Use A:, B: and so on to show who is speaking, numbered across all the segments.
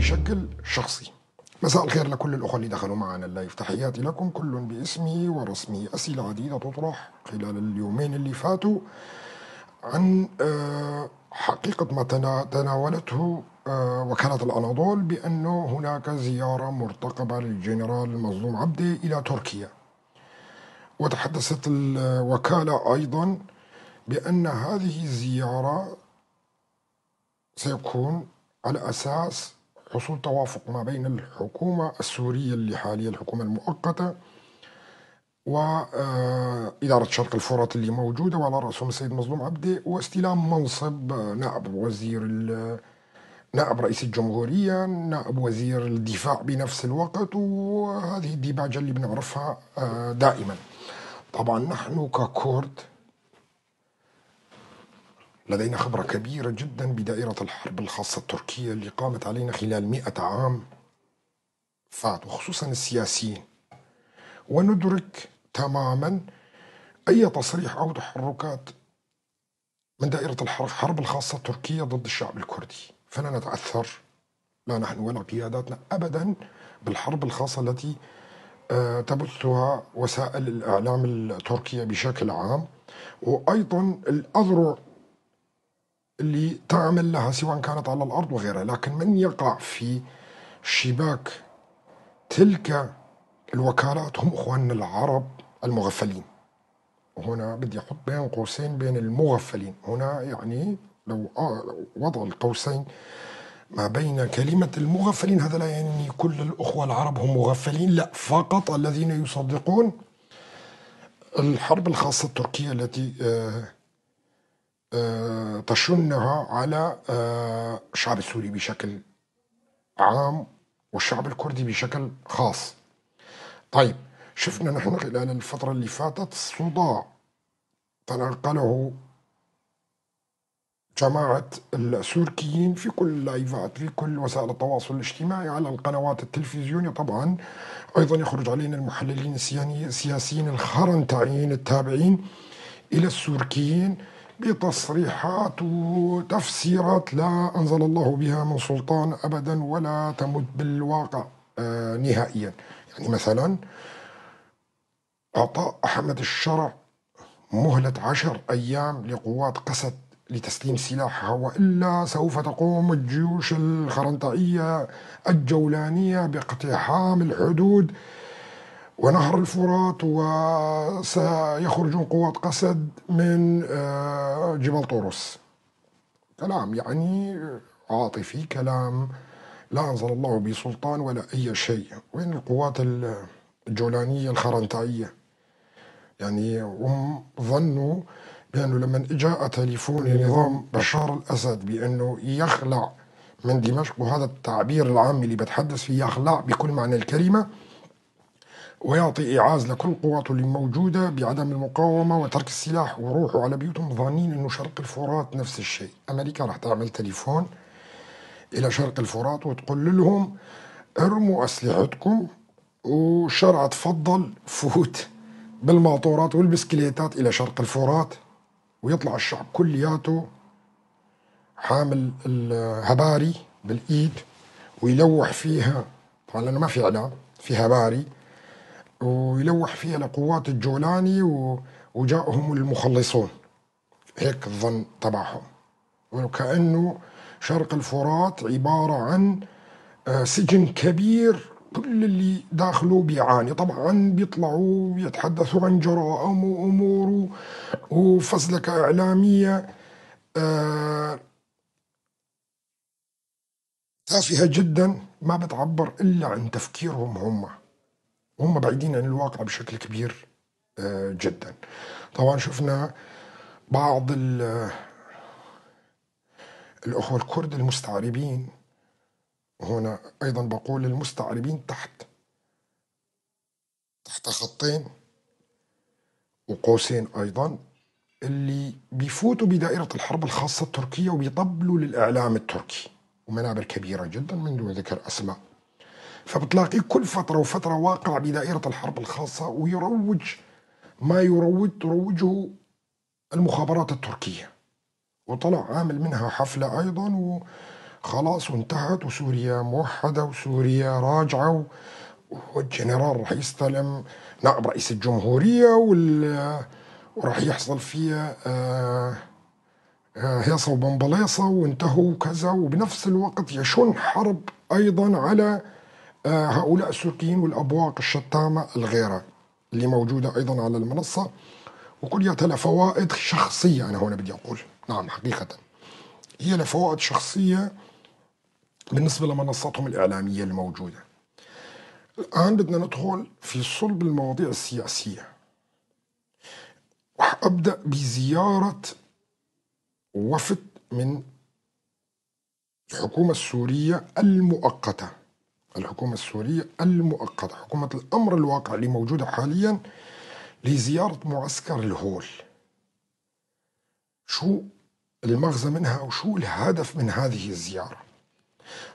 A: بشكل شخصي. مساء الخير لكل الأخوة اللي دخلوا معنا ال live، تحياتي لكم كل باسمه ورسمه. أسئلة عديدة تطرح خلال اليومين اللي فاتوا عن حقيقة ما تناولته وكالة الأناضول بأنه هناك زيارة مرتقبة للجنرال المظلوم عبدي إلى تركيا، وتحدثت الوكالة أيضا بأن هذه الزيارة سيكون على أساس حصول توافق ما بين الحكومة السورية اللي حاليا الحكومة المؤقتة وإدارة شرق الفرات اللي موجودة وعلى رأسهم السيد مظلوم عبدي، واستلام منصب نائب وزير نائب رئيس الجمهورية، نائب وزير الدفاع بنفس الوقت، وهذه الديباجة اللي بنعرفها دائما. طبعا نحن ككرد لدينا خبرة كبيرة جدا بدائرة الحرب الخاصة التركية اللي قامت علينا خلال 100 عام فات، وخصوصا السياسيين، وندرك تماما أي تصريح أو تحركات من دائرة الحرب الخاصة التركية ضد الشعب الكردي، فلا نتأثر لا نحن ولا قياداتنا أبدا بالحرب الخاصة التي تبثها وسائل الإعلام التركية بشكل عام، وأيضا الأذرع اللي تعمل لها سواء كانت على الأرض وغيرها. لكن من يقع في شباك تلك الوكالات هم إخواننا العرب المغفلين. وهنا بدي أحط بين قوسين بين المغفلين، هنا يعني لو وضع القوسين ما بين كلمة المغفلين، هذا لا يعني كل الأخوة العرب هم مغفلين، لا، فقط الذين يصدقون الحرب الخاصة التركية التي تشنها على الشعب السوري بشكل عام والشعب الكردي بشكل خاص. طيب، شفنا نحن خلال الفترة اللي فاتت صداع تناقله جماعة السوركيين في كل اللايفات، في كل وسائل التواصل الاجتماعي، على القنوات التلفزيونية. طبعا أيضا يخرج علينا المحللين السياسيين الخرنتعيين التابعين إلى السوركيين بتصريحات وتفسيرات لا أنزل الله بها من سلطان أبدا ولا تمت بالواقع نهائيا. يعني مثلا أعطاء أحمد الشرع مهلة 10 أيام لقوات قسد لتسليم سلاحها، وإلا سوف تقوم الجيوش الخرنطائية الجولانية باقتحام الحدود ونهر الفرات، وسيخرجون قوات قسد من جبل طورس. كلام يعني عاطفي، كلام لا أنزل الله به سلطان ولا أي شيء. وين القوات الجولانية الخرنطائية؟ يعني هم ظنوا بأنه لما جاء تليفون لنظام بشار الأسد بأنه يخلع من دمشق، وهذا التعبير العام اللي بتحدث فيه يخلع بكل معنى الكلمة، ويعطي إيعاز لكل قواته اللي موجودة بعدم المقاومة وترك السلاح وروحوا على بيوتهم، ظانين أنه شرق الفرات نفس الشيء. أمريكا راح تعمل تليفون إلى شرق الفرات وتقول لهم ارموا أسلحتكم، وشرع تفضل فوت بالماطورات والبسكليتات إلى شرق الفرات، ويطلع الشعب كلياته حامل الهباري بالإيد ويلوح فيها، طبعا لأنه ما في إعلام، في هباري، ويلوح فيها لقوات الجولاني وجاءهم المخلصون. هيك الظن تبعهم، وكأنه شرق الفرات عبارة عن سجن كبير كل اللي داخله بيعاني. طبعا بيطلعوا بيتحدثوا عن جرائم وأمور وفزلكة إعلامية تافهة جدا، ما بتعبر إلا عن تفكيرهم هم بعيدين عن الواقع بشكل كبير جدا. طبعا شفنا بعض الأخوة الكرد المستعربين، هنا أيضا بقول المستعربين تحت خطين وقوسين أيضا، اللي بيفوتوا بدائرة الحرب الخاصة التركية وبيطبلوا للإعلام التركي ومنابر كبيرة جدا من دون ذكر أسماء. فبتلاقيه كل فترة وفترة واقع بدائرة الحرب الخاصة ويروج ما تروجه المخابرات التركية، وطلع عامل منها حفلة أيضا خلاص وانتهت وسوريا موحدة وسوريا راجعة والجنرال رح يستلم نائب رئيس الجمهورية وراح يحصل فيها هيصة وبمبليصة وانتهوا وكذا، وبنفس الوقت يشن حرب أيضا على هؤلاء السوريين والأبواق الشتامة الغيرة اللي موجودة أيضا على المنصة، وكلها لها فوائد شخصية. أنا هنا بدي أقول نعم حقيقة هي لفوائد شخصية بالنسبة لمنصاتهم الإعلامية الموجودة. الآن بدنا ندخل في صلب المواضيع السياسية. رح أبدأ بزيارة وفد من الحكومة السورية المؤقتة، الحكومة السورية المؤقتة، حكومة الأمر الواقع اللي موجودة حاليا، لزيارة معسكر الهول. شو المغزى منها وشو الهدف من هذه الزيارة؟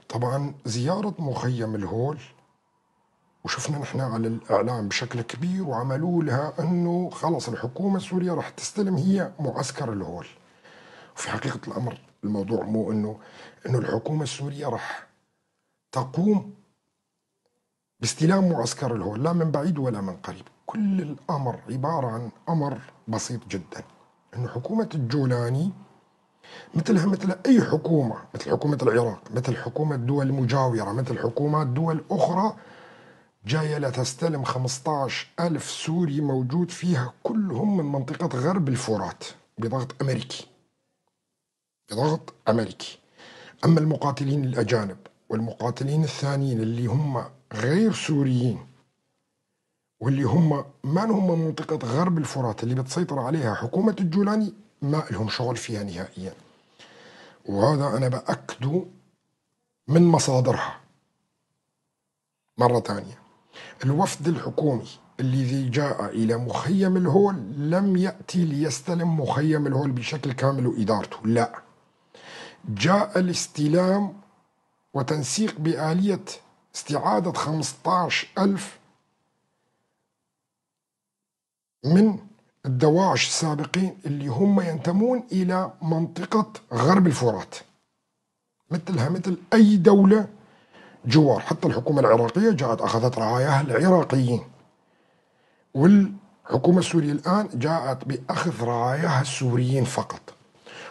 A: طبعا زيارة مخيم الهول وشفنا نحن على الإعلام بشكل كبير وعملوا لها أنه خلص الحكومة السورية راح تستلم هي معسكر الهول. وفي حقيقة الأمر الموضوع مو أنه الحكومة السورية راح تقوم باستلام معسكر الهول، لا من بعيد ولا من قريب. كل الأمر عبارة عن أمر بسيط جدا، أنه حكومة الجولاني مثلها مثل أي حكومة، مثل حكومة العراق، مثل حكومة دول مجاورة، مثل حكومات دول أخرى، جاية لتستلم 15,000 سوري موجود فيها كلهم من منطقة غرب الفرات بضغط أمريكي، بضغط أمريكي. أما المقاتلين الأجانب والمقاتلين الثانيين اللي هم غير سوريين واللي هم ما هم من منطقة غرب الفرات اللي بتسيطر عليها حكومة الجولاني ما لهم شغل فيها نهائيا، وهذا أنا بأكده من مصادرها. مرة ثانية، الوفد الحكومي الذي جاء إلى مخيم الهول لم يأتي ليستلم مخيم الهول بشكل كامل وإدارته، لا، جاء لاستلام وتنسيق بآلية استعادة 15,000 من الدواعش السابقين اللي هم ينتمون إلى منطقة غرب الفرات، مثلها مثل أي دولة جوار. حتى الحكومة العراقية جاءت أخذت رعاياها العراقيين، والحكومة السورية الآن جاءت بأخذ رعاياها السوريين فقط.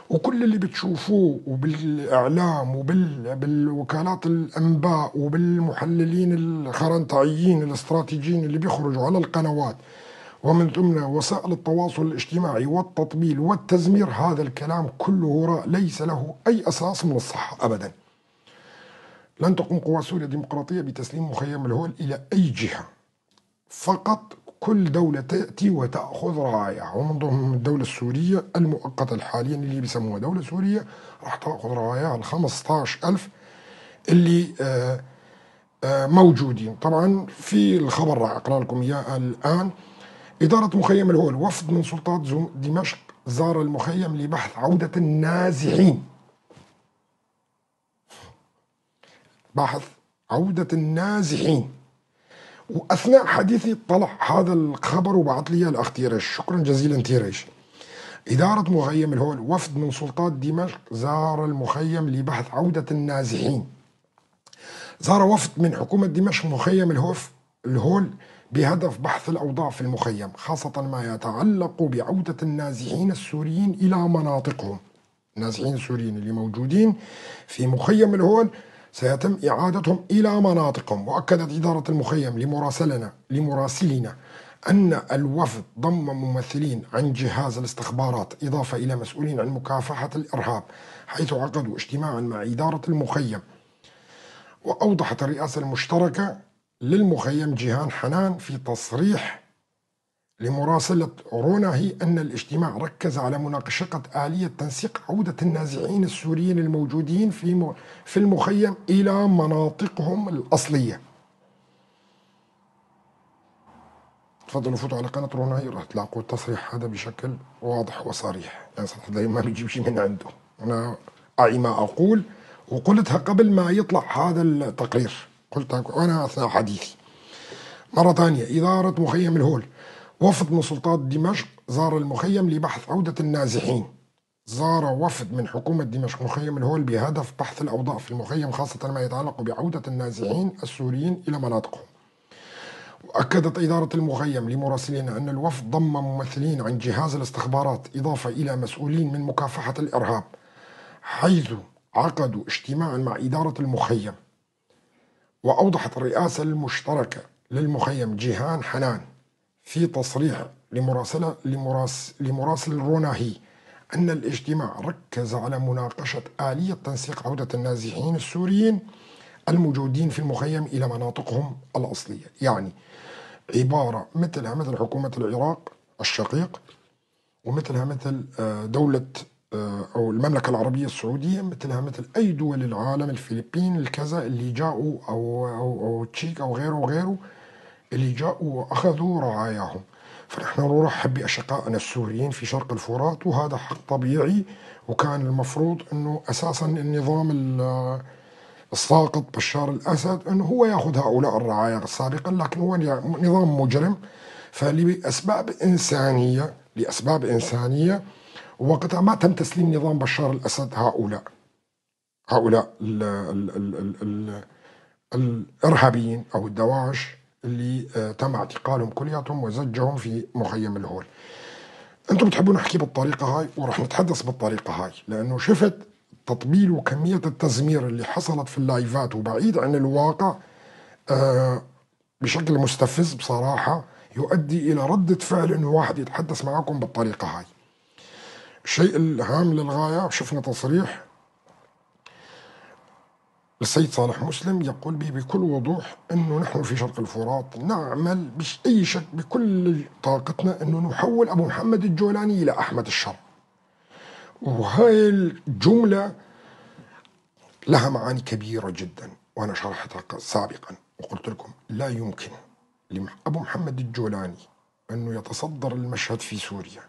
A: وكل اللي بتشوفوه وبالإعلام وبالوكالات الأنباء وبالمحللين الخرنطعيين الاستراتيجيين اللي بيخرجوا على القنوات ومن ثم وسائل التواصل الاجتماعي والتطبيل والتزمير، هذا الكلام كله هراء ليس له أي أساس من الصحة أبدا. لن تقوم قوى سوريا الديمقراطية بتسليم مخيم الهول إلى أي جهة، فقط كل دولة تأتي وتأخذ رعاياها، ومن ضمنهم الدولة السورية المؤقتة حاليا اللي بيسموها دولة سورية راح تأخذ رعاياها ال 15,000 اللي موجودين. طبعا في الخبر راح أقرأ لكم إياه الآن. إدارة مخيم الهول، وفد من سلطات دمشق زار المخيم لبحث عودة النازحين، بحث عودة النازحين. وأثناء حديثي طلع هذا الخبر وبعث لي الأخ تيريش، شكرا جزيلا تيريش. إدارة مخيم الهول، وفد من سلطات دمشق زار المخيم لبحث عودة النازحين. زار وفد من حكومة دمشق مخيم الهول بهدف بحث الأوضاع في المخيم، خاصة ما يتعلق بعودة النازحين السوريين إلى مناطقهم. النازحين السوريين اللي موجودين في مخيم الهول سيتم إعادتهم إلى مناطقهم. وأكدت إدارة المخيم لمراسلنا أن الوفد ضم ممثلين عن جهاز الاستخبارات إضافة إلى مسؤولين عن مكافحة الإرهاب، حيث عقدوا اجتماعا مع إدارة المخيم. وأوضحت الرئاسة المشتركة للمخيم جيهان حنان في تصريح لمراسلة روناهي أن الاجتماع ركز على مناقشة آلية تنسيق عودة النازحين السوريين الموجودين في المخيم إلى مناطقهم الأصلية. تفضلوا فوتوا على قناة روناهي راح تلاقوا التصريح هذا بشكل واضح وصريح، يعني صراحة ما بيجيب شيء من عنده. أنا أعي ما أقول وقلتها قبل ما يطلع هذا التقرير، قلتها وأنا أثناء حديثي. مرة ثانية، إدارة مخيم الهول، وفد من سلطات دمشق زار المخيم لبحث عودة النازحين. زار وفد من حكومة دمشق مخيم الهول بهدف بحث الأوضاع في المخيم، خاصة ما يتعلق بعودة النازحين السوريين إلى مناطقهم. وأكدت إدارة المخيم لمراسلين أن الوفد ضم ممثلين عن جهاز الاستخبارات إضافة إلى مسؤولين من مكافحة الإرهاب، حيث عقدوا اجتماعا مع إدارة المخيم. وأوضحت الرئاسة المشتركة للمخيم جيهان حنان في تصريح لمراسل روناهي أن الاجتماع ركز على مناقشة آلية تنسيق عودة النازحين السوريين الموجودين في المخيم إلى مناطقهم الأصلية. يعني عبارة مثلها مثل حكومة العراق الشقيق، ومثلها مثل دولة أو المملكة العربية السعودية، مثلها مثل أي دول العالم، الفلبين، الكذا اللي جاءوا أو أو أو تشيك أو غيره وغيره اللي جاءوا وأخذوا رعاياهم. فنحن نرحب بأشقائنا السوريين في شرق الفرات، وهذا حق طبيعي، وكان المفروض أنه أساسا النظام الساقط بشار الأسد أنه هو يأخذ هؤلاء الرعايا سابقا، لكن هو نظام مجرم، فلأسباب إنسانية، لأسباب إنسانية وقتها ما تم تسليم نظام بشار الأسد هؤلاء ال ال ال ال ال الإرهابيين أو الدواعش اللي تم اعتقالهم كلياتهم وزجهم في مخيم الهول. أنتم بتحبوا نحكي بالطريقة هاي، ورح نتحدث بالطريقة هاي، لأنه شفت تطبيل وكمية التزمير اللي حصلت في اللايفات وبعيد عن الواقع بشكل مستفز بصراحة، يؤدي إلى ردة فعل إنه واحد يتحدث معكم بالطريقة هاي. الشيء الهام للغاية، شفنا تصريح السيد صالح مسلم يقول به بكل وضوح أنه نحن في شرق الفرات نعمل بأي شكل بكل طاقتنا أنه نحول أبو محمد الجولاني إلى أحمد الشرع. وهاي الجملة لها معاني كبيرة جدا، وأنا شرحتها سابقا وقلت لكم لا يمكن لأبو محمد الجولاني أنه يتصدر المشهد في سوريا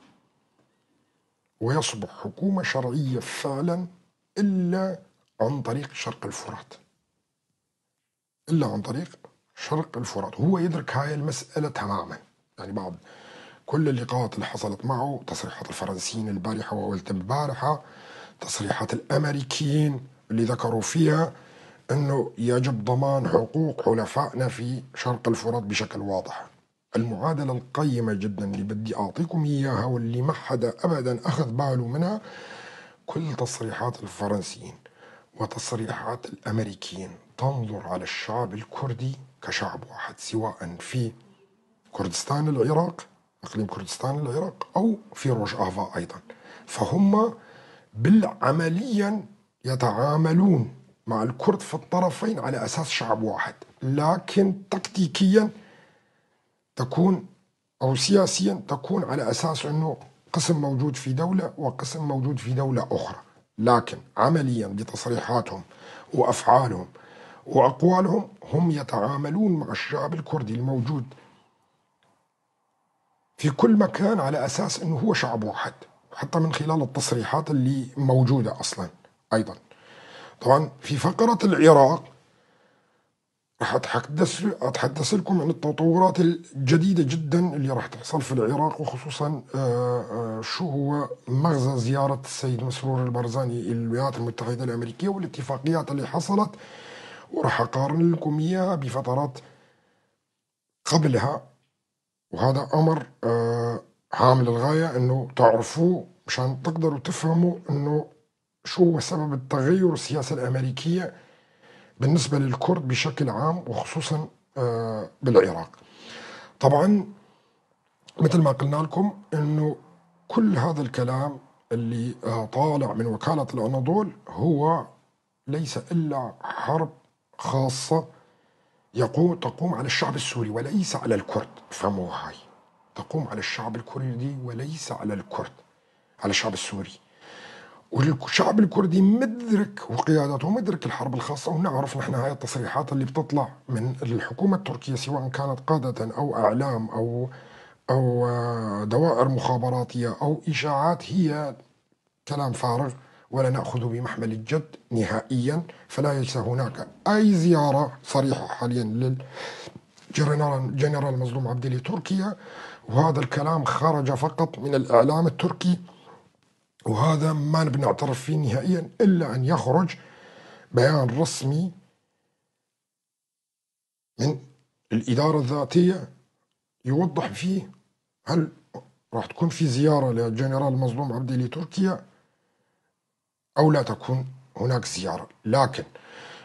A: ويصبح حكومة شرعية فعلا إلا عن طريق شرق الفرات، إلا عن طريق شرق الفرات. هو يدرك هاي المسألة تماما، يعني بعد كل اللقاءات اللي حصلت معه، تصريحات الفرنسيين البارحة وأولت البارحة، تصريحات الأمريكيين اللي ذكروا فيها أنه يجب ضمان حقوق حلفائنا في شرق الفرات بشكل واضح. المعادلة القيمة جدا اللي بدي أعطيكم إياها واللي ما حدا أبدا أخذ باله منها، كل تصريحات الفرنسيين وتصريحات الأمريكيين تنظر على الشعب الكردي كشعب واحد، سواء في كردستان العراق، إقليم كردستان العراق، أو في روج آفا أيضا. فهم بالعمليا يتعاملون مع الكرد في الطرفين على أساس شعب واحد، لكن تكتيكيا تكون أو سياسيا تكون على أساس أنه قسم موجود في دولة وقسم موجود في دولة أخرى، لكن عمليا بتصريحاتهم وأفعالهم وأقوالهم هم يتعاملون مع الشعب الكردي الموجود في كل مكان على أساس أنه هو شعب واحد، حتى من خلال التصريحات اللي موجودة أصلا أيضا. طبعا في فقرة العراق راح أتحدث لكم عن التطورات الجديدة جدا اللي راح تحصل في العراق، وخصوصا شو هو مغزى زيارة السيد مسرور البرزاني إلى الولايات المتحدة الأمريكية والاتفاقيات اللي حصلت، وراح أقارن لكم إياها بفترات قبلها، وهذا أمر هام للغاية أنه تعرفوه مشان تقدروا تفهموا أنه شو هو سبب التغير السياسة الأمريكية بالنسبة للكرد بشكل عام، وخصوصا بالعراق. طبعا مثل ما قلنا لكم أنه كل هذا الكلام اللي طالع من وكالة الأناضول هو ليس إلا حرب خاصة تقوم على الشعب السوري وليس على الكرد. فهموا هاي، تقوم على الشعب الكردي وليس على الكرد، على الشعب السوري. والشعب الكردي مدرك وقيادته مدرك الحرب الخاصة، ونعرف نحن هاي التصريحات اللي بتطلع من الحكومة التركية سواء كانت قادة أو أعلام أو دوائر مخابراتية أو إشاعات، هي كلام فارغ ولا نأخذ بمحمل الجد نهائيا. فلا ليس هناك أي زيارة صريحة حاليا للجنرال مظلوم عبدي لتركيا، وهذا الكلام خرج فقط من الإعلام التركي وهذا ما بنعترف فيه نهائيا إلا أن يخرج بيان رسمي من الإدارة الذاتية يوضح فيه هل راح تكون في زيارة للجنرال مظلوم عبدي لتركيا أو لا تكون هناك زيارة. لكن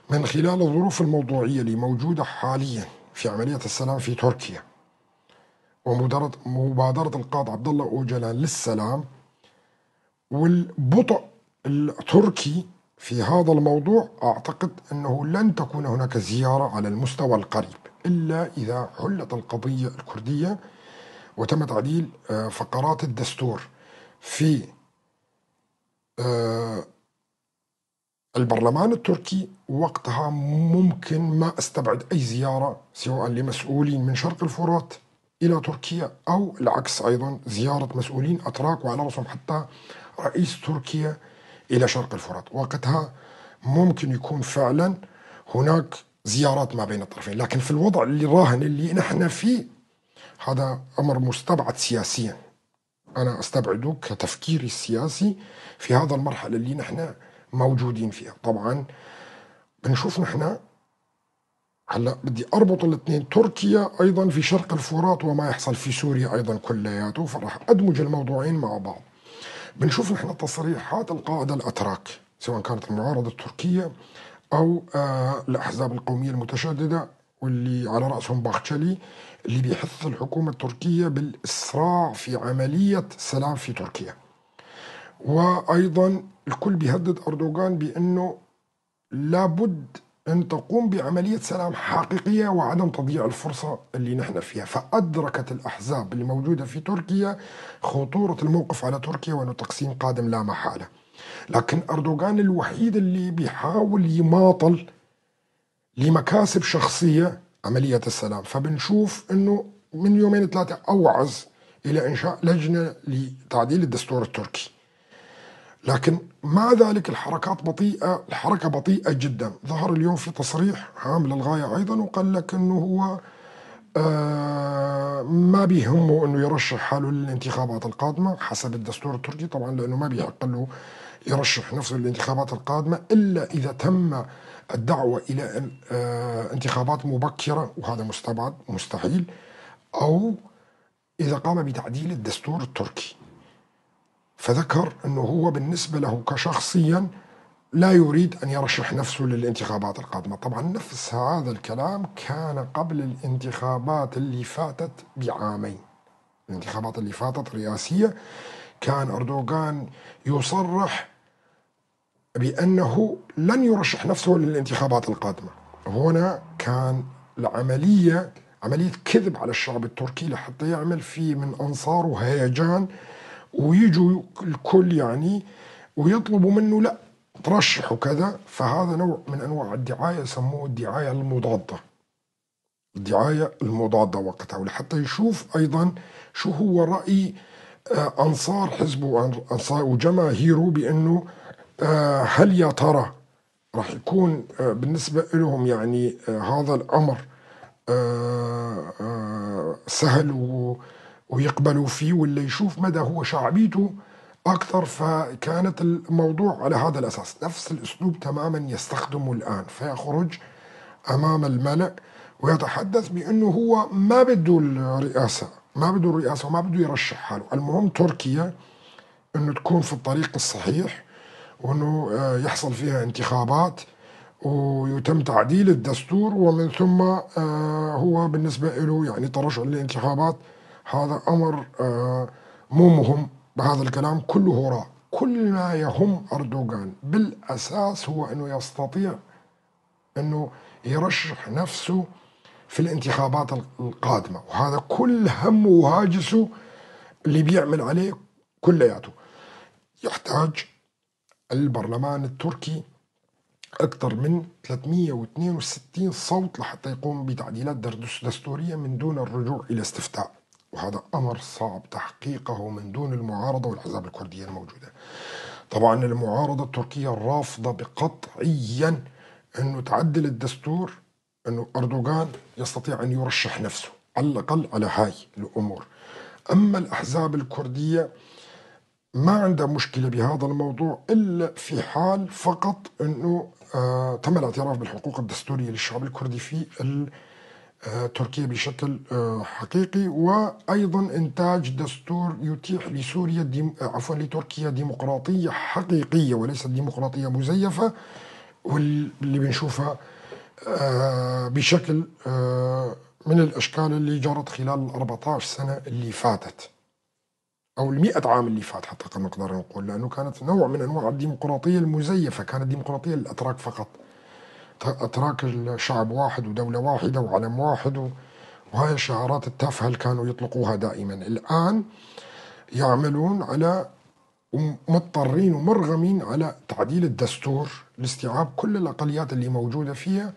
A: من خلال الظروف الموضوعية اللي موجودة حاليا في عملية السلام في تركيا ومبادرة القائد عبد الله أوجلان للسلام والبطء التركي في هذا الموضوع، أعتقد أنه لن تكون هناك زيارة على المستوى القريب إلا إذا حلت القضية الكردية وتم تعديل فقرات الدستور في البرلمان التركي. وقتها ممكن ما استبعد أي زيارة سواء لمسؤولين من شرق الفرات إلى تركيا أو العكس أيضا، زيارة مسؤولين أتراك وعلى رأسهم حتى رئيس تركيا إلى شرق الفرات. وقتها ممكن يكون فعلا هناك زيارات ما بين الطرفين، لكن في الوضع اللي راهن اللي نحن فيه هذا أمر مستبعد سياسيا. أنا أستبعده كتفكيري السياسي في هذا المرحلة اللي نحن موجودين فيها. طبعا بنشوف نحن هلا بدي أربط الاثنين، تركيا أيضا في شرق الفرات وما يحصل في سوريا أيضا كلياته، فراح أدمج الموضوعين مع بعض. بنشوف نحن تصريحات القادة الأتراك سواء كانت المعارضة التركية أو الأحزاب القومية المتشددة واللي على رأسهم باختشلي اللي بيحث الحكومة التركية بالإسراع في عملية سلام في تركيا. وأيضا الكل بيهدد أردوغان بأنه لابد أن تقوم بعملية سلام حقيقية وعدم تضييع الفرصة اللي نحن فيها. فأدركت الأحزاب اللي موجودة في تركيا خطورة الموقف على تركيا وأنه تقسيم قادم لا محالة. لكن أردوغان الوحيد اللي بيحاول يماطل لمكاسب شخصية عملية السلام. فبنشوف أنه من يومين ثلاثة أوعز إلى إنشاء لجنة لتعديل الدستور التركي، لكن مع ذلك الحركات بطيئة، الحركة بطيئة جدا. ظهر اليوم في تصريح هام للغاية أيضا وقال لك أنه هو ما بيهمه أنه يرشح حاله للانتخابات القادمة حسب الدستور التركي، طبعا لأنه ما بيحق له يرشح نفسه للانتخابات القادمة إلا إذا تم الدعوة إلى انتخابات مبكرة، وهذا مستبعد مستحيل، أو إذا قام بتعديل الدستور التركي. فذكر أنه هو بالنسبة له كشخصيا لا يريد أن يرشح نفسه للانتخابات القادمة. طبعا نفس هذا الكلام كان قبل الانتخابات اللي فاتت بعامين، الانتخابات اللي فاتت رئاسية كان أردوغان يصرح بأنه لن يرشح نفسه للانتخابات القادمة. هنا كان العملية عملية كذب على الشعب التركي لحتى يعمل فيه من أنصاره هيجان ويجوا الكل يعني ويطلبوا منه لا ترشحوا كذا. فهذا نوع من أنواع الدعاية يسموه الدعاية المضادة، الدعاية المضادة وقتها، ولحتى يشوف أيضا شو هو رأي أنصار حزبه وأنصار وجماهيره بأنه هل يا ترى راح يكون بالنسبة لهم يعني هذا الأمر سهل ويقبلوا فيه، ولا يشوف مدى هو شعبيته أكثر. فكانت الموضوع على هذا الأساس، نفس الأسلوب تماما يستخدمه الآن. فيخرج أمام الملأ ويتحدث بأنه هو ما بده الرئاسة، ما بده الرئاسة وما بده يرشح حاله. المهم تركيا أنه تكون في الطريق الصحيح وأنه يحصل فيها انتخابات ويتم تعديل الدستور، ومن ثم هو بالنسبة له يعني ترشح للانتخابات هذا أمر مو مهم. بهذا الكلام كله هراء. كل ما يهم أردوغان بالأساس هو أنه يستطيع أنه يرشح نفسه في الانتخابات القادمة، وهذا كل همه وهاجسه اللي بيعمل عليه كلياته. يحتاج البرلمان التركي أكثر من 362 صوت لحتى يقوم بتعديلات دستورية من دون الرجوع إلى استفتاء، وهذا أمر صعب تحقيقه من دون المعارضة والأحزاب الكردية الموجودة. طبعا المعارضة التركية رافضة بقطعيا أنه تعدل الدستور، أنه أردوغان يستطيع أن يرشح نفسه على الأقل على هاي الأمور. أما الأحزاب الكردية ما عندها مشكلة بهذا الموضوع إلا في حال فقط أنه تم الاعتراف بالحقوق الدستورية للشعب الكردي في تركيا بشكل حقيقي، وأيضا إنتاج دستور يتيح لسوريا عفوا لتركيا ديمقراطية حقيقية وليست ديمقراطية مزيفة، واللي بنشوفها بشكل من الأشكال اللي جرت خلال 14 سنة اللي فاتت أو 100 عام اللي فات حتى نقدر نقول، لأنه كانت نوع من أنواع الديمقراطية المزيفة، كانت ديمقراطية للأتراك فقط، أتراك الشعب واحد ودولة واحدة وعلم واحد، وهاي الشعارات التافهة اللي كانوا يطلقوها دائما. الآن يعملون على مضطرين ومرغمين على تعديل الدستور لاستيعاب كل الأقليات اللي موجودة فيها،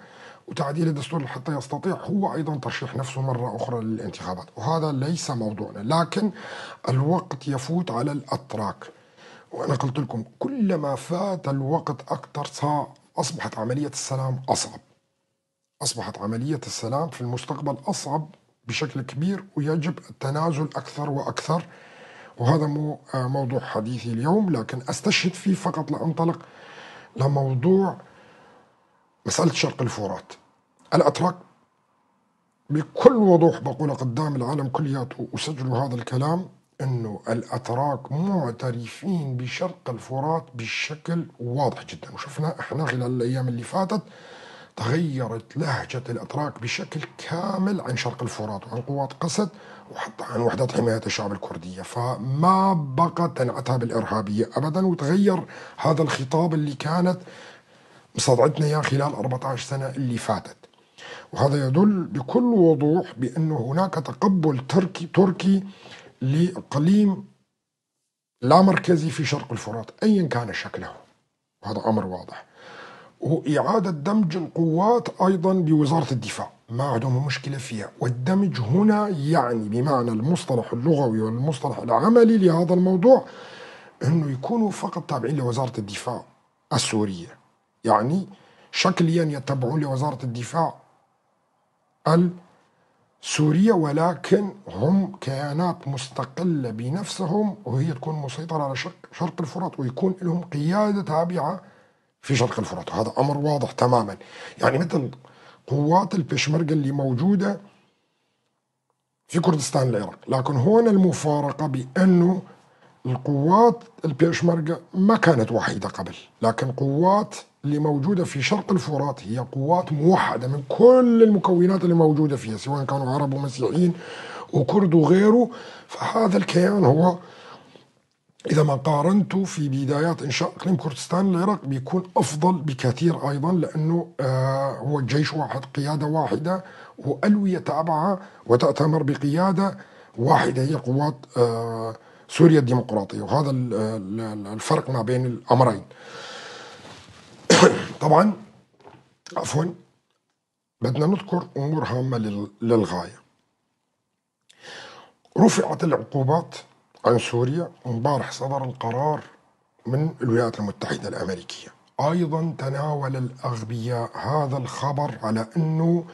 A: وتعديل الدستور حتى يستطيع هو أيضا ترشيح نفسه مرة أخرى للانتخابات، وهذا ليس موضوعنا. لكن الوقت يفوت على الأتراك، وأنا قلت لكم كلما فات الوقت أكثر أصبحت عملية السلام أصعب، أصبحت عملية السلام في المستقبل أصعب بشكل كبير، ويجب التنازل أكثر وأكثر. وهذا مو موضوع حديثي اليوم، لكن أستشهد فيه فقط لأنطلق لموضوع مسألة شرق الفرات. الأتراك بكل وضوح بقول قدام العالم كلياته وسجلوا هذا الكلام، أنه الأتراك معترفين بشرق الفرات بشكل واضح جدا، وشفنا احنا خلال الأيام اللي فاتت تغيرت لهجة الأتراك بشكل كامل عن شرق الفرات وعن قوات قسد وحتى عن وحدات حماية الشعب الكردية، فما بقى تنعتها بالإرهابية أبدا، وتغير هذا الخطاب اللي كانت مصدعتنا إياه خلال 14 سنة اللي فاتت. وهذا يدل بكل وضوح بأنه هناك تقبل تركي لإقليم لا مركزي في شرق الفرات أيا كان شكله، وهذا أمر واضح. وإعادة دمج القوات أيضا بوزارة الدفاع ما عندهم مشكلة فيها، والدمج هنا يعني بمعنى المصطلح اللغوي والمصطلح العملي لهذا الموضوع أنه يكونوا فقط تابعين لوزارة الدفاع السورية، يعني شكليا يتبعون لوزارة الدفاع السورية، ولكن هم كيانات مستقلة بنفسهم، وهي تكون مسيطرة على شرق الفرات، ويكون لهم قيادة تابعة في شرق الفرات، وهذا أمر واضح تماما. يعني مثل قوات البشمركة اللي موجودة في كردستان العراق، لكن هون المفارقة بأنه القوات البشمركة ما كانت وحيدة قبل، لكن قوات اللي موجودة في شرق الفرات هي قوات موحدة من كل المكونات اللي موجودة فيها، سواء كانوا عرب ومسيحيين وكرد وغيره. فهذا الكيان هو إذا ما قارنته في بدايات إنشاء إقليم كردستان العراق بيكون أفضل بكثير أيضا، لأنه هو جيش واحد، قيادة واحدة، وألوية تابعة وتأتمر بقيادة واحدة هي قوات سوريا الديمقراطية، وهذا الفرق ما بين الأمرين. طبعا عفوا بدنا نذكر أمور هامة للغاية. رفعت العقوبات عن سوريا، امبارح صدر القرار من الولايات المتحدة الأمريكية. أيضا تناول الأغبياء هذا الخبر على أنه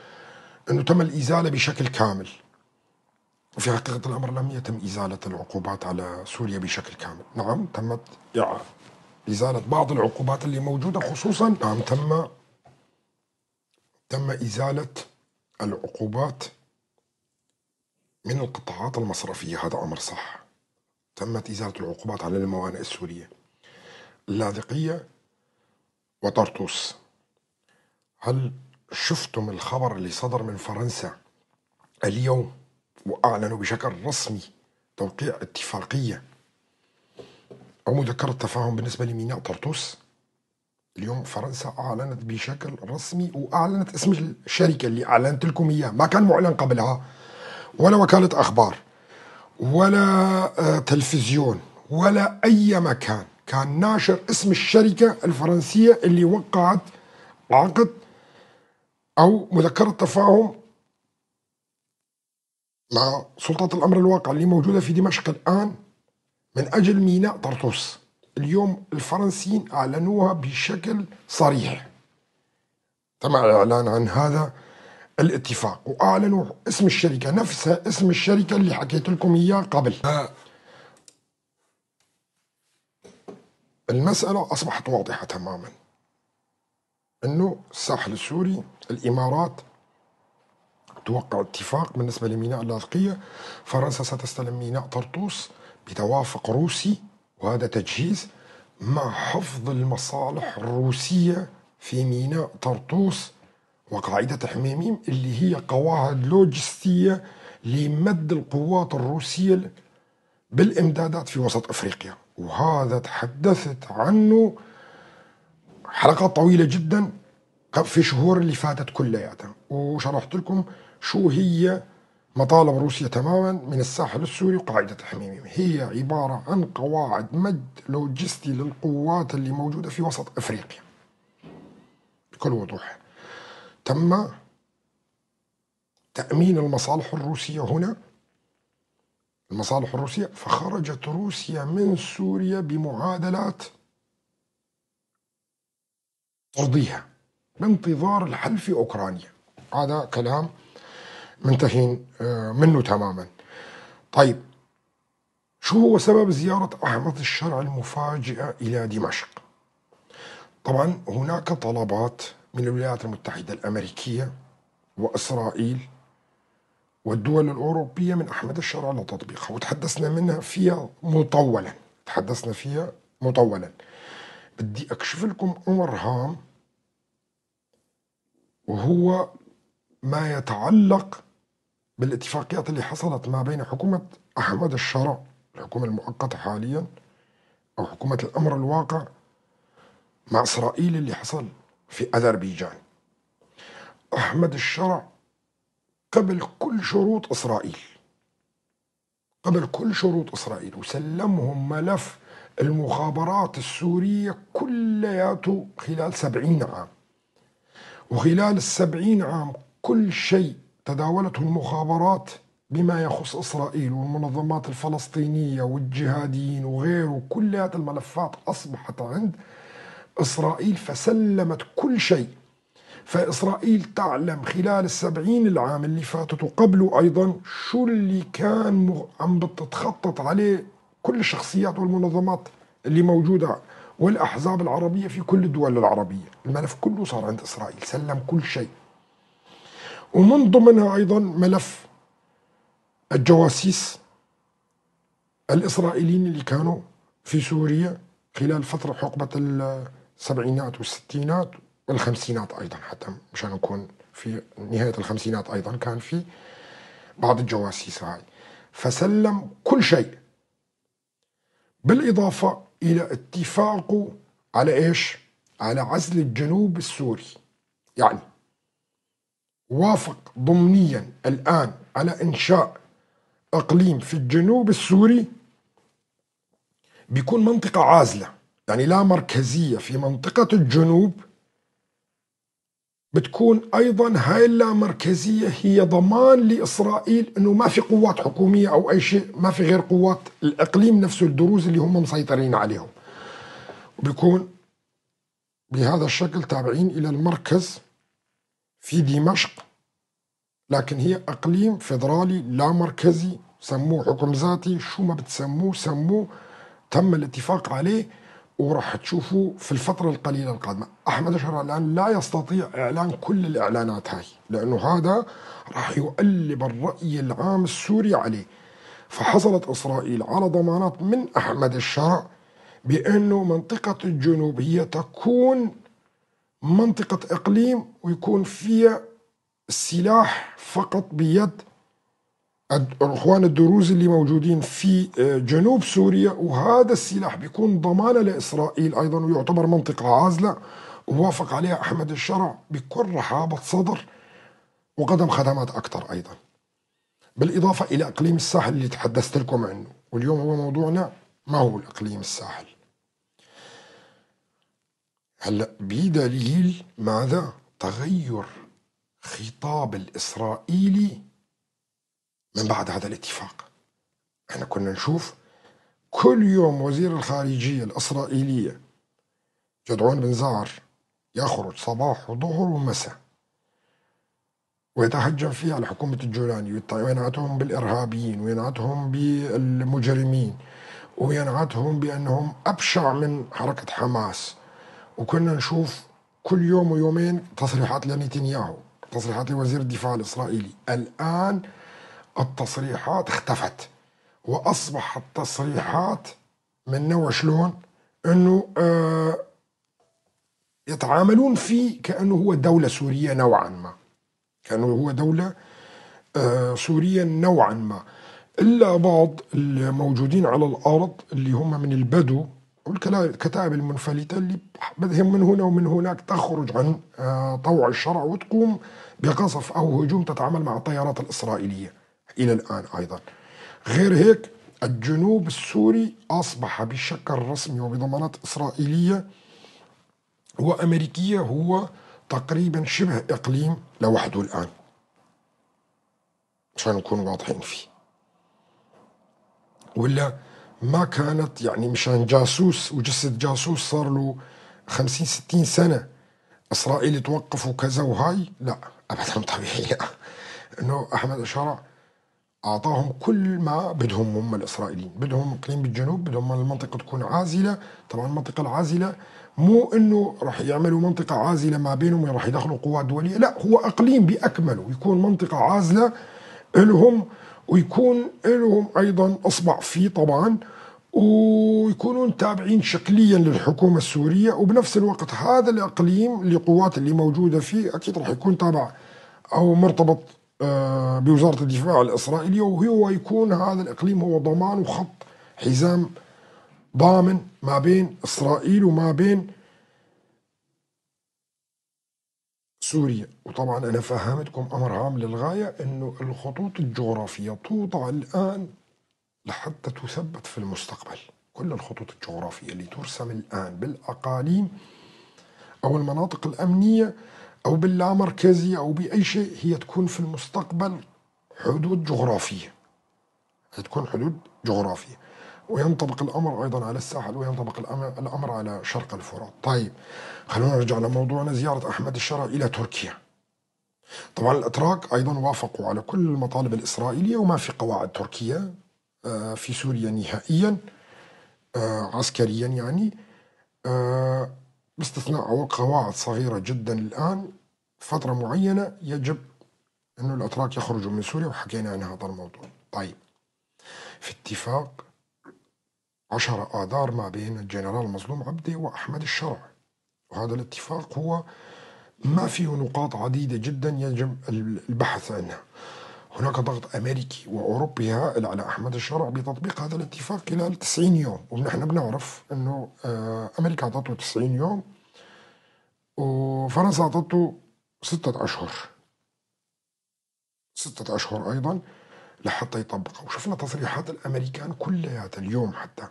A: تم الإزالة بشكل كامل، وفي حقيقة الأمر لم يتم إزالة العقوبات على سوريا بشكل كامل. نعم تمت إزالة بعض العقوبات اللي موجودة، خصوصا نعم تم إزالة العقوبات من القطاعات المصرفية، هذا أمر صح. تمت إزالة العقوبات على الموانئ السورية اللاذقية وطرطوس. هل شفتم الخبر اللي صدر من فرنسا اليوم وأعلنوا بشكل رسمي توقيع اتفاقية أو مذكرة تفاهم بالنسبة لميناء طرطوس؟ اليوم فرنسا أعلنت بشكل رسمي، وأعلنت اسم الشركة اللي أعلنت لكم إياه، ما كان معلن قبلها، ولا وكالة أخبار ولا تلفزيون ولا أي مكان كان ناشر اسم الشركة الفرنسية اللي وقعت عقد أو مذكرة تفاهم مع سلطة الأمر الواقع اللي موجودة في دمشق الآن من أجل ميناء طرطوس. اليوم الفرنسيين أعلنوها بشكل صريح، تم الإعلان عن هذا الاتفاق، وأعلنوا اسم الشركة نفسها، اسم الشركة اللي حكيت لكم إياه قبل. المسألة أصبحت واضحة تماما، أنه الساحل السوري الإمارات توقع اتفاق بالنسبة لميناء اللاذقية، فرنسا ستستلم ميناء طرطوس بتوافق روسي، وهذا تجهيز مع حفظ المصالح الروسية في ميناء طرطوس وقاعدة حميميم اللي هي قواعد لوجستية لمد القوات الروسية بالإمدادات في وسط أفريقيا. وهذا تحدثت عنه حلقات طويلة جدا في شهور اللي فاتت كلياتها، وشرحت لكم شو هي مطالب روسيا تماما من الساحل السوري وقاعدة حميميم. هي عبارة عن قواعد مد لوجستي للقوات اللي موجودة في وسط أفريقيا بكل وضوح. تم تأمين المصالح الروسية هنا، المصالح الروسية، فخرجت روسيا من سوريا بمعادلات ترضيها بانتظار الحل في أوكرانيا. هذا كلام منتهين منه تماما. طيب، شو هو سبب زيارة أحمد الشرع المفاجئة إلى دمشق؟ طبعا هناك طلبات من الولايات المتحدة الأمريكية وإسرائيل والدول الأوروبية من أحمد الشرع لتطبيقها، وتحدثنا منها فيها مطولا، تحدثنا فيها مطولا. بدي أكشف لكم أمر هام، وهو ما يتعلق بالاتفاقيات اللي حصلت ما بين حكومة أحمد الشرع، الحكومة المؤقتة حاليا أو حكومة الأمر الواقع، مع إسرائيل اللي حصل في أذربيجان. أحمد الشرع قبل كل شروط إسرائيل، قبل كل شروط إسرائيل، وسلمهم ملف المخابرات السورية كلياته خلال 70 عام. وخلال 70 عام كل شيء تداولته المخابرات بما يخص إسرائيل والمنظمات الفلسطينية والجهاديين وغيره، كليات الملفات أصبحت عند إسرائيل، فسلمت كل شيء. فإسرائيل تعلم خلال 70 العام اللي فاتت وقبله أيضا شو اللي كان عم بتتخطط عليه كل الشخصيات والمنظمات اللي موجودة والأحزاب العربية في كل الدول العربية. الملف كله صار عند إسرائيل، سلم كل شيء، ومن ضمنها أيضا ملف الجواسيس الإسرائيليين اللي كانوا في سوريا خلال فترة حقبة السبعينات والستينات والخمسينات أيضا، حتى مشان نكون في نهاية الخمسينات أيضا كان في بعض الجواسيس هاي. فسلم كل شيء، بالإضافة إلى اتفاقه على إيش؟ على عزل الجنوب السوري. يعني وافق ضمنيا الآن على إنشاء إقليم في الجنوب السوري بيكون منطقة عازلة، يعني لا مركزية في منطقة الجنوب، بتكون أيضا هاي اللامركزية هي ضمان لإسرائيل أنه ما في قوات حكومية أو أي شيء، ما في غير قوات الإقليم نفسه الدروز اللي هم مسيطرين عليهم، وبيكون بهذا الشكل تابعين إلى المركز في دمشق، لكن هي إقليم فيدرالي لا مركزي، سموه حكم ذاتي، شو ما بتسموه سموه، تم الاتفاق عليه وراح تشوفوه في الفترة القليلة القادمة. أحمد الشرع الآن لا يستطيع إعلان كل الإعلانات هاي، لأنه هذا راح يؤلب الرأي العام السوري عليه. فحصلت إسرائيل على ضمانات من أحمد الشرع بأنه منطقة الجنوب هي تكون منطقة إقليم ويكون فيها السلاح فقط بيد الإخوان الدروز اللي موجودين في جنوب سوريا، وهذا السلاح بيكون ضمانة لإسرائيل أيضا ويعتبر منطقة عازلة، ووافق عليها أحمد الشرع بكل رحابة صدر وقدم خدمات أكثر أيضا، بالإضافة إلى إقليم الساحل اللي تحدثت لكم عنه، واليوم هو موضوعنا ما هو الإقليم الساحل. هلأ بدليل ماذا؟ تغير خطاب الإسرائيلي من بعد هذا الاتفاق. احنا كنا نشوف كل يوم وزير الخارجية الإسرائيلية جدعون بن زعر يخرج صباح وظهر ومساء ويتهجم فيها على حكومة الجولاني وينعتهم بالإرهابيين وينعتهم بالمجرمين وينعتهم بأنهم أبشع من حركة حماس. وكنا نشوف كل يوم ويومين تصريحات لنتنياهو، تصريحات لوزير الدفاع الإسرائيلي. الآن التصريحات اختفت، وأصبحت تصريحات من نوع شلون؟ أنه يتعاملون فيه كأنه هو دولة سورية نوعا ما، كأنه هو دولة سورية نوعا ما، إلا بعض الموجودين على الأرض اللي هم من البدو والكتائب المنفلتة اللي بدهم من هنا ومن هناك تخرج عن طوع الشرع وتقوم بقصف أو هجوم تتعامل مع الطيارات الإسرائيلية إلى الآن أيضا. غير هيك الجنوب السوري أصبح بشكل رسمي وبضمانات إسرائيلية وأمريكية هو تقريبا شبه إقليم لوحده الآن، عشان نكون واضحين فيه. ولا ما كانت يعني مشان جاسوس وجسد جاسوس صار له 50-60 سنة إسرائيل توقف وكذا وهاي، لا أبدا طبيعي، لا. إنه أحمد الشرع أعطاهم كل ما بدهم هم الإسرائيليين، بدهم إقليم بالجنوب، بدهم المنطقة تكون عازلة. طبعا المنطقة العازلة مو إنه راح يعملوا منطقة عازلة ما بينهم وراح يدخلوا قوات دولية، لا، هو إقليم بأكمله يكون منطقة عازلة لهم، ويكون لهم أيضا إصبع فيه طبعا، ويكونون تابعين شكليا للحكومة السورية، وبنفس الوقت هذا الإقليم لقوات اللي موجودة فيه أكيد راح يكون تابع أو مرتبط بوزارة الدفاع الإسرائيلية، وهو يكون هذا الإقليم هو ضمان وخط حزام ضامن ما بين إسرائيل وما بين سوريا. وطبعا أنا فهمتكم أمر هام للغاية، أنه الخطوط الجغرافية توضع الآن لحتى تثبت في المستقبل. كل الخطوط الجغرافية اللي ترسم الآن بالأقاليم أو المناطق الأمنية أو باللامركزية أو بأي شيء هي تكون في المستقبل حدود جغرافية، تكون حدود جغرافية. وينطبق الأمر أيضا على الساحل، وينطبق الأمر على شرق الفرات. طيب خلونا نرجع لموضوعنا، زيارة أحمد الشرع إلى تركيا. طبعا الأتراك أيضا وافقوا على كل المطالب الإسرائيلية، وما في قواعد تركية في سوريا نهائيا عسكريا يعني، باستثناء قواعد صغيرة جدا الآن فترة معينة يجب أنه الأتراك يخرجوا من سوريا، وحكينا عن هذا الموضوع. طيب في اتفاق 10 آذار ما بين الجنرال مظلوم عبدي وأحمد الشرع، وهذا الاتفاق هو ما فيه نقاط عديدة جدا يجب البحث عنها. هناك ضغط أمريكي وأوروبي هائل على أحمد الشرع بتطبيق هذا الاتفاق خلال 90 يوم، ونحن بنعرف أنه أمريكا أعطته 90 يوم وفرنسا أعطته 6 أشهر، 6 أشهر أيضا لحتى يطبقه. وشفنا تصريحات الأمريكان كلها اليوم حتى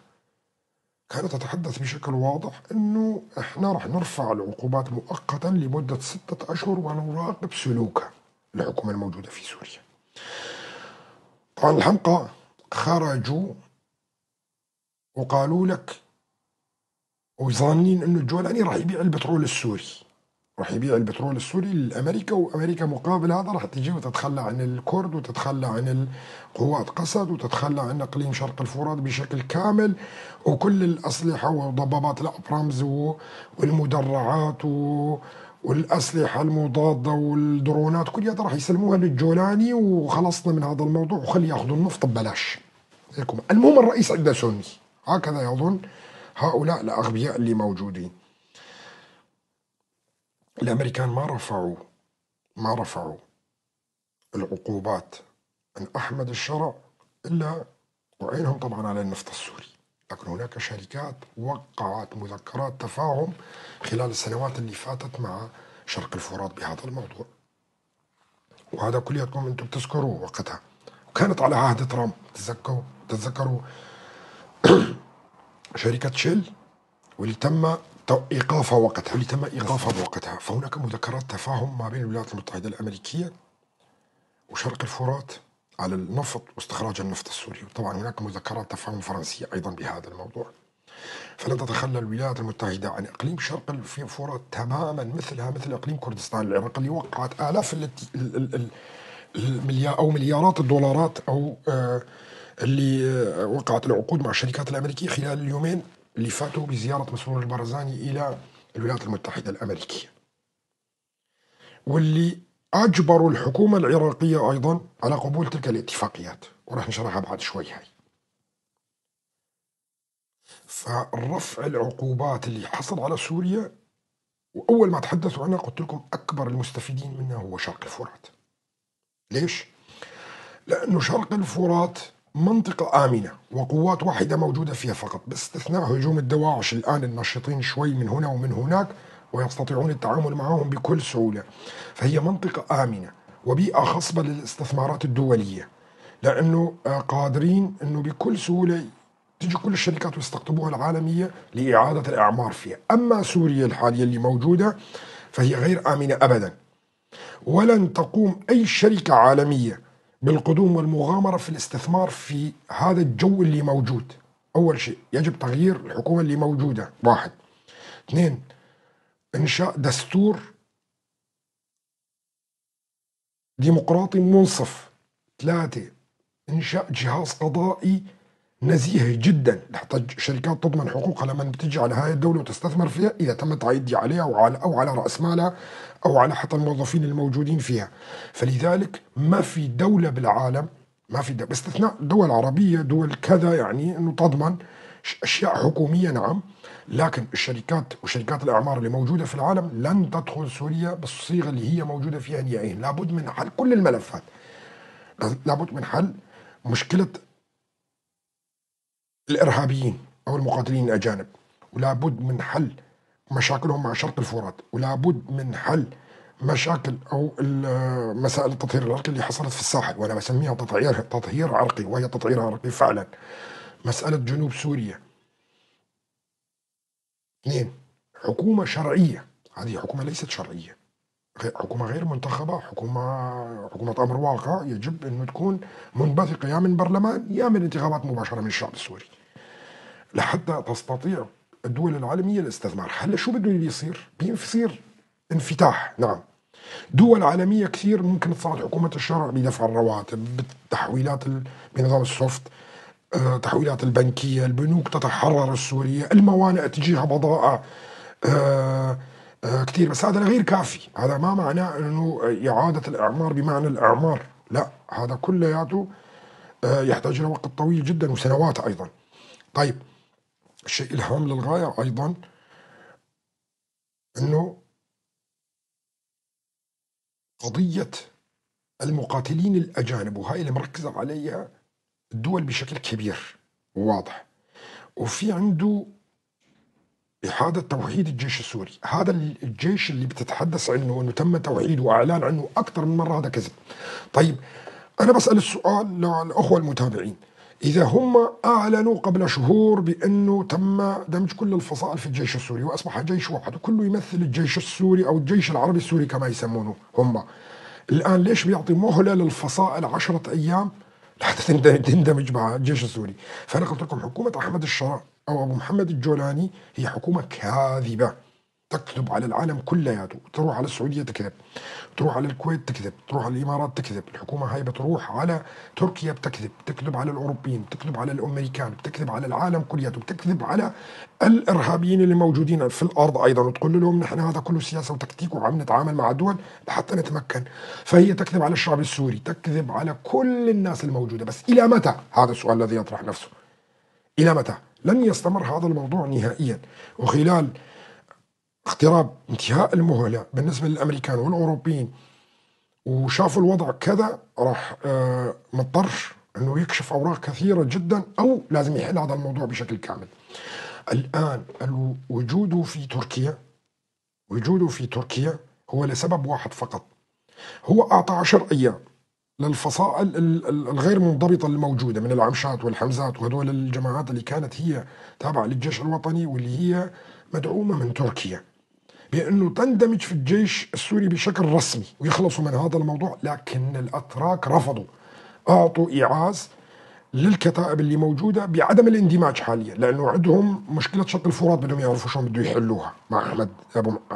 A: كانت تتحدث بشكل واضح أنه إحنا رح نرفع العقوبات مؤقتا لمدة 6 أشهر ونراقب سلوكها الحكومة الموجودة في سوريا. طبعا الحمقى خرجوا وقالوا لك وظانين أنه الجولاني راح يبيع البترول السوري، راح يبيع البترول السوري لأمريكا، وأمريكا مقابل هذا راح تجي وتتخلى عن الكرد وتتخلى عن القوات قسد وتتخلى عن اقليم شرق الفرات بشكل كامل، وكل الأسلحة وضبابات الأبرامز والمدرعات والأسلحة المضادة والدرونات كلها راح يسلموها للجولاني، وخلصنا من هذا الموضوع وخلي ياخذوا النفط ببلاش. المهم الرئيس عنده سني، هكذا يظن هؤلاء الأغبياء اللي موجودين. الأمريكان ما رفعوا العقوبات عن أحمد الشرع إلا وعينهم طبعا على النفط السوري، لكن هناك شركات وقعت مذكرات تفاهم خلال السنوات اللي فاتت مع شرق الفرات بهذا الموضوع، وهذا كلياتكم انتم بتذكروه وقتها، وكانت على عهد ترامب. تتذكروا شركة شيل واللي تم إيقافها وقتها، واللي تم إيقافها بوقتها. فهناك مذكرات تفاهم ما بين الولايات المتحدة الأمريكية وشرق الفرات على النفط واستخراج النفط السوري، وطبعا هناك مذكرات تفاهم فرنسية أيضا بهذا الموضوع. فلن تتخلى الولايات المتحدة عن إقليم شرق الفرات تماما، مثلها مثل إقليم كردستان العراق اللي وقعت آلاف المليار أو مليارات الدولارات أو اللي وقعت العقود مع الشركات الأمريكية خلال اليومين اللي فاتوا بزيارة مسرور البرزاني إلى الولايات المتحدة الأمريكية، واللي أجبروا الحكومة العراقية أيضا على قبول تلك الاتفاقيات، وراح نشرحها بعد شوي هاي. فالرفع العقوبات اللي حصل على سوريا، وأول ما تحدثوا عنها قلت لكم أكبر المستفيدين منها هو شرق الفرات. ليش؟ لأنه شرق الفرات منطقة آمنة وقوات واحدة موجودة فيها فقط، باستثناء هجوم الدواعش الآن النشيطين شوي من هنا ومن هناك ويستطيعون التعامل معهم بكل سهولة. فهي منطقة آمنة وبيئة خصبة للاستثمارات الدولية، لأنه قادرين أنه بكل سهولة تجي كل الشركات ويستقطبوها العالمية لإعادة الإعمار فيها. أما سوريا الحالية اللي موجودة فهي غير آمنة أبدا، ولن تقوم أي شركة عالمية بالقدوم والمغامرة في الاستثمار في هذا الجو اللي موجود. أول شيء يجب تغيير الحكومة اللي موجودة، واحد. اثنين، إنشاء دستور ديمقراطي منصف. ثلاثة، إنشاء جهاز قضائي نزيه جدا لحتى الشركات تضمن حقوقها لما بتجي على هاي الدولة وتستثمر فيها، إذا تم التعدي عليها أو على رأس مالها أو على حتى الموظفين الموجودين فيها. فلذلك ما في دولة بالعالم، ما في دولة باستثناء دول عربية، دول كذا، يعني أنه تضمن أشياء حكومية نعم، لكن الشركات وشركات الأعمار اللي موجودة في العالم لن تدخل سوريا بالصيغة اللي هي موجودة فيها نهائيا. لابد من حل كل الملفات، لابد من حل مشكلة الإرهابيين أو المقاتلين الأجانب، ولابد من حل مشاكلهم مع شرق الفرات، ولابد من حل مشاكل أو مسائل التطهير العرقي اللي حصلت في الساحل، وأنا بسميها تطهير عرقي، وهي تطهير عرقي فعلا. مسألة جنوب سوريا. اثنين، حكومة شرعية. هذه حكومة ليست شرعية، حكومة غير منتخبة، حكومة أمر واقع، يجب أن تكون منبثقة يا من برلمان يا من انتخابات مباشرة من الشعب السوري لحتى تستطيع الدول العالمية الاستثمار. هلا شو بده يصير؟ بيصير انفتاح. نعم، دول عالمية كثير ممكن تساعد حكومة الشرع بدفع الرواتب، بالتحويلات بنظام السوفت، تحويلات البنكية، البنوك تتحرر السورية، الموانئ تجيها بضائع كثير، بس هذا غير كافي. هذا ما معناه انه إعادة الإعمار بمعنى الإعمار، لا، هذا كلياته يحتاج إلى وقت طويل جدا وسنوات أيضا. طيب، الشيء الهام للغاية أيضا أنه قضية المقاتلين الأجانب، وهي اللي مركزة عليها الدول بشكل كبير وواضح، وفي عنده إعادة توحيد الجيش السوري. هذا الجيش اللي بتتحدث عنه أنه تم توحيده وإعلان عنه أكثر من مرة، هذا كذب. طيب، أنا بسأل السؤال للأخوة المتابعين، إذا هم أعلنوا قبل شهور بأنه تم دمج كل الفصائل في الجيش السوري وأصبح جيش واحد وكله يمثل الجيش السوري أو الجيش العربي السوري كما يسمونه هم، الآن ليش بيعطي مهلة للفصائل 10 أيام لحتى تندمج مع الجيش السوري؟ فأنا قلت لكم حكومة أحمد الشرع أو أبو محمد الجولاني هي حكومة كاذبة، تكذب على العالم كلياته. تروح على السعودية تكذب، تروح على الكويت تكذب، تروح على الإمارات تكذب، الحكومة هاي بتروح على تركيا بتكذب، تكذب على الأوروبيين، بتكذب على الأمريكان، بتكذب على العالم كلياته، بتكذب على الإرهابيين اللي موجودين في الأرض أيضا، وتقول لهم نحن هذا كله سياسة وتكتيك وعم نتعامل مع الدول لحتى نتمكن. فهي تكذب على الشعب السوري، تكذب على كل الناس الموجودة. بس إلى متى؟ هذا السؤال الذي يطرح نفسه، إلى متى؟ لن يستمر هذا الموضوع نهائيا. وخلال اقتراب انتهاء المهلة بالنسبة للأمريكان والأوروبيين وشافوا الوضع كذا، راح مضطر أنه يكشف أوراق كثيرة جدا، أو لازم يحل هذا الموضوع بشكل كامل. الآن وجوده في تركيا، وجوده في تركيا هو لسبب واحد فقط، هو أعطى 10 أيام للفصائل الغير منضبطة الموجودة من العمشات والحمزات وهذول الجماعات اللي كانت هي تابعة للجيش الوطني واللي هي مدعومة من تركيا، بأنه تندمج في الجيش السوري بشكل رسمي ويخلصوا من هذا الموضوع. لكن الأتراك رفضوا، أعطوا إيعاز للكتائب اللي موجودة بعدم الاندماج حاليا، لأنه عندهم مشكلة شط الفرات بدهم يعرفوا شلون بده يحلوها مع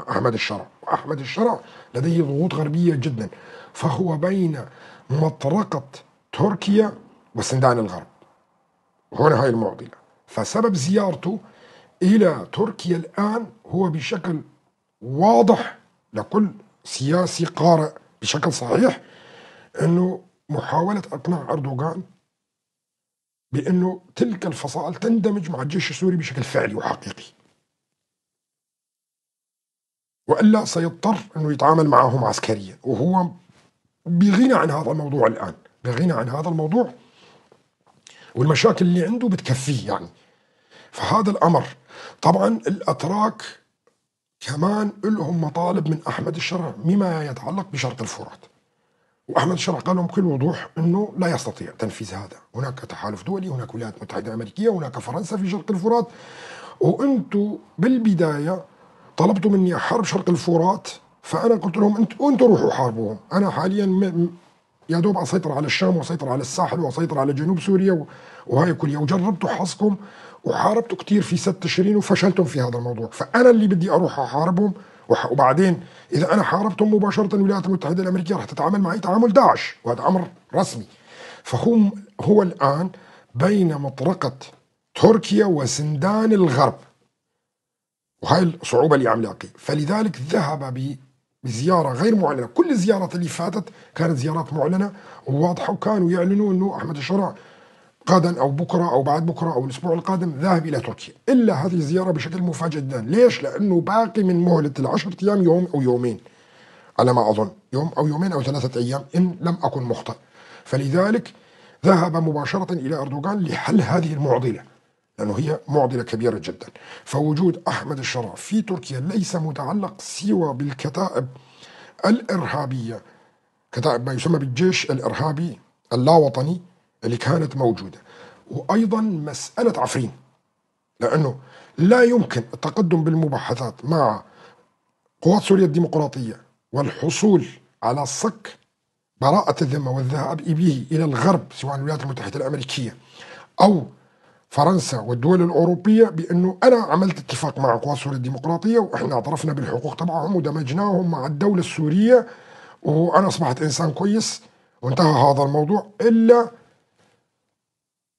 A: أحمد الشرع. وأحمد الشرع لديه ضغوط غربية جدا، فهو بين مطرقة تركيا وسندان الغرب. هنا هاي المعضلة. فسبب زيارته إلى تركيا الآن هو بشكل واضح لكل سياسي قارئ بشكل صحيح أنه محاولة إقناع أردوغان بأنه تلك الفصائل تندمج مع الجيش السوري بشكل فعلي وحقيقي، وإلا سيضطر أنه يتعامل معهم عسكريا، وهو بغنى عن هذا الموضوع الآن، بغنى عن هذا الموضوع، والمشاكل اللي عنده بتكفيه يعني. فهذا الأمر طبعا الأتراك كمان لهم مطالب من أحمد الشرع مما يتعلق بشرق الفرات، وأحمد الشرع قال لهم بكل وضوح أنه لا يستطيع تنفيذ هذا، هناك تحالف دولي، هناك ولايات متحدة أمريكية، هناك فرنسا في شرق الفرات، وأنتم بالبداية طلبتوا مني حرب شرق الفرات، فأنا قلت لهم أنتوا روحوا حاربوهم، أنا حاليا يا دوب أسيطر على الشام وأسيطر على الساحل وأسيطر على جنوب سوريا وهاي كلها، وجربتوا حظكم وحاربتوا كثير في 6 تشرين وفشلتم في هذا الموضوع، فأنا اللي بدي أروح أحاربهم، وبعدين إذا أنا حاربتهم مباشرة الولايات المتحدة الأمريكية راح تتعامل معي تعامل داعش، وهذا أمر رسمي. فهم هو الآن بين مطرقة تركيا وسندان الغرب، وهي الصعوبة اللي عم لاقي. فلذلك ذهب بزيارة غير معلنة، كل الزيارات اللي فاتت كانت زيارات معلنة وواضحة، وكانوا يعلنوا أنه أحمد الشرع غدا أو بكرة أو بعد بكرة أو الأسبوع القادم ذاهب إلى تركيا، إلا هذه الزيارة بشكل مفاجئ جدا. ليش؟ لأنه باقي من مهلة ال10 أيام يوم أو يومين على ما أظن، يوم أو يومين أو 3 أيام إن لم أكن مخطئ. فلذلك ذهب مباشرة إلى أردوغان لحل هذه المعضلة، لأنه هي معضلة كبيرة جدا. فوجود أحمد الشرع في تركيا ليس متعلق سوى بالكتائب الإرهابية، كتائب ما يسمى بالجيش الإرهابي اللاوطني اللي كانت موجودة، وأيضا مسألة عفرين، لأنه لا يمكن التقدم بالمباحثات مع قوات سوريا الديمقراطية والحصول على صك براءة الذمة والذهاب به إلى الغرب سواء الولايات المتحدة الأمريكية أو فرنسا والدول الأوروبية بأنه أنا عملت اتفاق مع قوات سوريا الديمقراطية وإحنا اعترفنا بالحقوق تبعهم ودمجناهم مع الدولة السورية وأنا أصبحت إنسان كويس وانتهى هذا الموضوع، إلا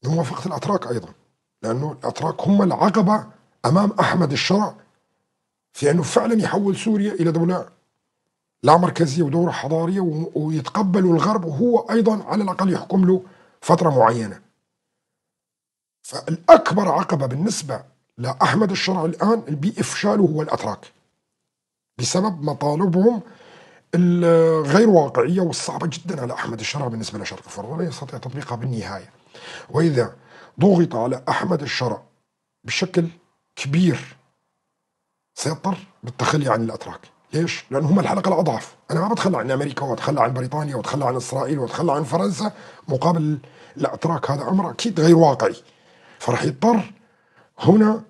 A: بموافقة الأتراك أيضا، لأنه الأتراك هم العقبة أمام أحمد الشرع في أنه فعلا يحول سوريا إلى دولة لا مركزية ودولة حضارية ويتقبلوا الغرب، وهو أيضا على الأقل يحكم له فترة معينة. فالأكبر عقبة بالنسبة لأحمد الشرع الآن بإفشاله هو الأتراك، بسبب مطالبهم الغير واقعية والصعبة جدا على أحمد الشرع بالنسبة لشرق الفرات، ولا يستطيع تطبيقها بالنهاية. وإذا ضغط على أحمد الشرع بشكل كبير سيضطر بالتخلي عن الأتراك. ليش؟ لأنه هم الحلقة الأضعف. أنا ما بتخلى عن أمريكا وأتخلى عن بريطانيا وأتخلى عن إسرائيل وأتخلى عن فرنسا مقابل الأتراك، هذا أمر أكيد غير واقعي. فرح يضطر هنا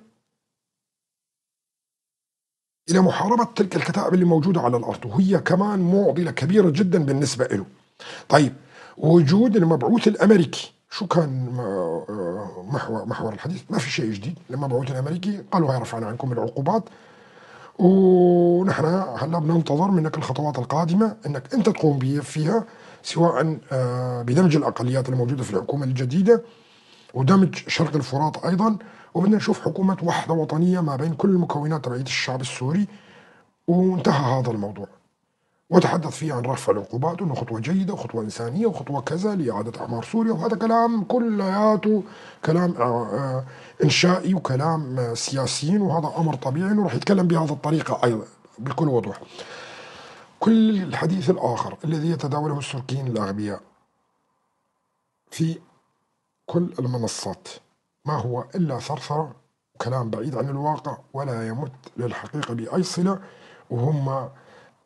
A: إلى محاربة تلك الكتائب اللي موجودة على الأرض، وهي كمان معضلة كبيرة جدا بالنسبة له. طيب وجود المبعوث الأمريكي، شو كان محور الحديث؟ ما في شيء جديد. لما المبعوث الأمريكي قالوا هاي رفعنا عنكم العقوبات، ونحن هلا بننتظر منك الخطوات القادمة انك انت تقوم فيها، سواء بدمج الأقليات الموجودة في الحكومة الجديدة ودمج شرق الفرات أيضا، وبدنا نشوف حكومة وحدة وطنية ما بين كل المكونات تبعية الشعب السوري. وانتهى هذا الموضوع، وتحدث فيه عن رفع العقوبات وانه خطوة جيدة وخطوة إنسانية وخطوة كذا لإعادة أعمار سوريا، وهذا كلام كلياته كلام إنشائي وكلام سياسيين، وهذا أمر طبيعي انه راح يتكلم بهذه الطريقة أيضا بكل وضوح. كل الحديث الآخر الذي يتداوله السوريين الأغبياء في كل المنصات ما هو إلا ثرثرة وكلام بعيد عن الواقع ولا يمت للحقيقة بأي صلة، وهم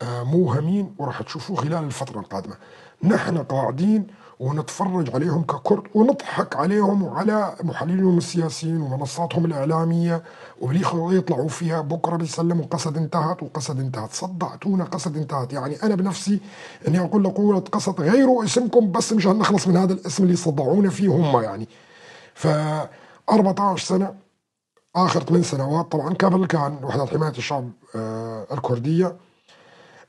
A: موهمين وراح تشوفوه خلال الفترة القادمة. نحن قاعدين ونتفرج عليهم ككرد ونضحك عليهم وعلى محللينهم السياسيين ومنصاتهم الإعلامية واللي يطلعوا فيها بكرة بيسلموا قسد انتهت وقسد انتهت، صدعتونا قسد انتهت. يعني أنا بنفسي إني أقول لقولة قسد غيروا اسمكم بس مشان نخلص من هذا الاسم اللي صدعونا فيه هم يعني. ف 14 سنة، آخر 8 سنوات طبعا قبل كان وحدات حماية الشعب الكردية،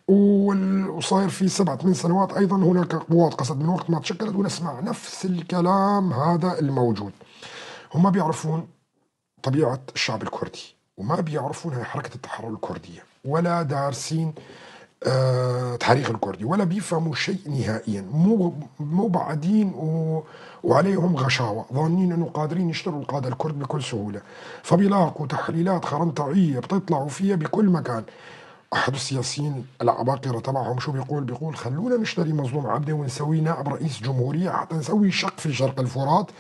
A: وصاير في 7-8 سنوات أيضا هناك قوات قسد من وقت ما تشكلت، ونسمع نفس الكلام هذا الموجود. هم ما بيعرفون طبيعة الشعب الكردي، وما بيعرفون هي حركة التحرر الكردية، ولا دارسين تاريخ الكردي، ولا بيفهموا شيء نهائيا، مو بعدين وعليهم غشاوة، ظانين انه قادرين يشتروا القادة الكرد بكل سهولة. فبيلاقوا تحليلات خرنطعية بتطلعوا فيها بكل مكان. أحد السياسيين العباقرة تبعهم شو بيقول؟ بيقول خلونا نشتري مظلوم عبدي ونسوي نائب رئيس جمهورية حتى نسوي شق في شرق الفرات،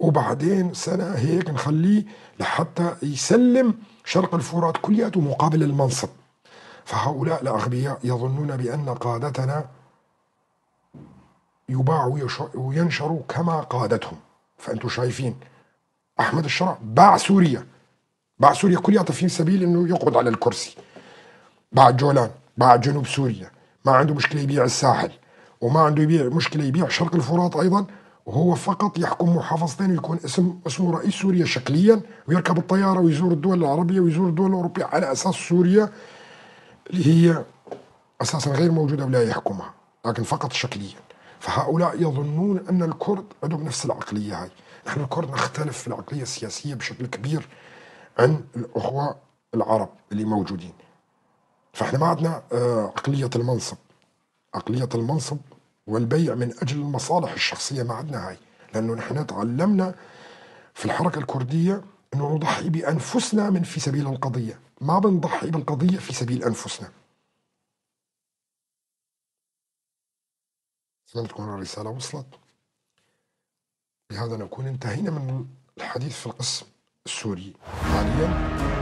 A: وبعدين سنة هيك نخليه لحتى يسلم شرق الفرات كلياته مقابل المنصب. فهؤلاء الأغبياء يظنون بأن قادتنا يباعوا وينشروا كما قادتهم. فأنتم شايفين أحمد الشرع باع سوريا، باع سوريا كلياتها في سبيل أنه يقعد على الكرسي، باع جولان، باع جنوب سوريا، ما عنده مشكلة يبيع الساحل، وما عنده مشكلة يبيع شرق الفرات أيضا، وهو فقط يحكم محافظتين ويكون اسمه رئيس سوريا شكليا، ويركب الطيارة ويزور الدول العربية ويزور الدول الأوروبية على أساس سوريا اللي هي أساسا غير موجودة ولا يحكمها، لكن فقط شكليا. فهؤلاء يظنون أن الكرد عندهم نفس العقلية هاي. نحن الكرد نختلف في العقلية السياسية بشكل كبير عن الأخوة العرب اللي موجودين. فإحنا ما عندنا عقلية المنصب، عقلية المنصب والبيع من أجل المصالح الشخصية ما عندنا هاي، لأنه نحن تعلمنا في الحركة الكردية أنه نضحي بأنفسنا من في سبيل القضية، ما بنضحي بالقضية في سبيل أنفسنا. أتمنى تكون الرسالة وصلت. بهذا نكون انتهينا من الحديث في القسم السوري حاليا.